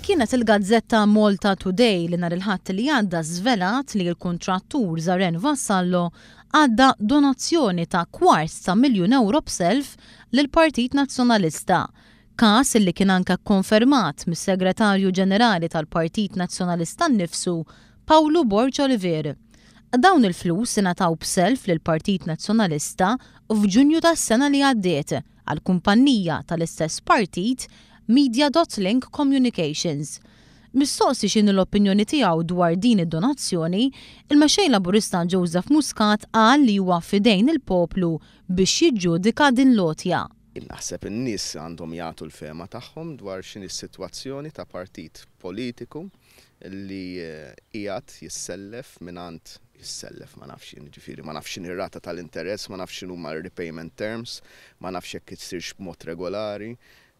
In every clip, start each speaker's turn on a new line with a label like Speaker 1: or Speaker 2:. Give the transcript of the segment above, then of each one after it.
Speaker 1: Kienet il-gazzetta Malta Today li nhar il-Ħadd li għadda żvelat li l-kuntrattur Zaren Vassallo għadda donazzjoni ta' kwart ta' miljun ewro b'self lill-Partit Nazzjonalista. Każ li kien anke kkonfermat mis-Segretarju Ġenerali tal-Partit Nazzjonalista nnifsu, Pawlu Borg Olivier. Dawn il-flus ingħataw b'self lill-Partit Nazzjonalista f'Ġunju tas-sena li għaddiet għall-kumpannija tal-istess partit Media dot Link Communications. Mistoqsi x'inhi l-opinjoni tiegħu dwar din id-donazzjoni, il-Mexxej Laburista Joseph Muscat qal li huwa f'idejn il-poplu biex jiġġudika din l-għotja.
Speaker 2: Naħseb in-nies għandhom jagħtu l-fehma tagħhom dwar x'inhi s-sitwazzjoni ta' partit politiku li qiegħed jissellef mingħand, jissellef ma nafx jien, jiġifieri ma nafx x'inhi r-rata tal-interess, ma nafx x'inhuma r-repayment terms, ma nafx jekk issirx b'mod regolari,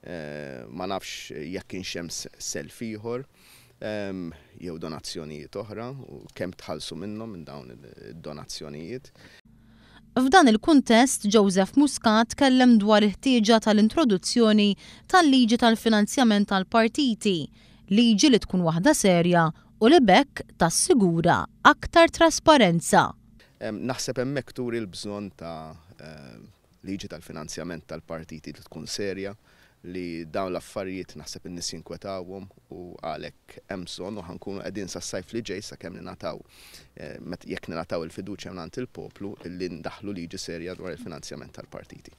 Speaker 2: ma nafx jekk kienx hemm self ieħor jew donazzjonijiet oħra u kemm tħallsu minnhom minn dawn id-donazzjonijiet.
Speaker 1: F'dan il-kuntest, Joseph Muscat tkellem dwar il-ħtieġa tal-introduzzjoni tal-liġi tal-finanzjament tal-partiti, liġi li tkun waħda serja u li b'hekk tassigura aktar trasparenza.
Speaker 2: Naħseb hemmhekk turi l-bżonn ta' liġi tal-finanzjament tal-partiti li tkun serja, li dawn l-affarijiet naħseb in-nies jinkwetawhom u għalhekk hemm bżonn u ħa nkunu qegħdin sas-sajf li ġej sakemm ningħataw jekk ningħataw il-fiduċja mingħand il-poplu li ndaħħlu liġi serja dwar il-finanzjament tal-partiti.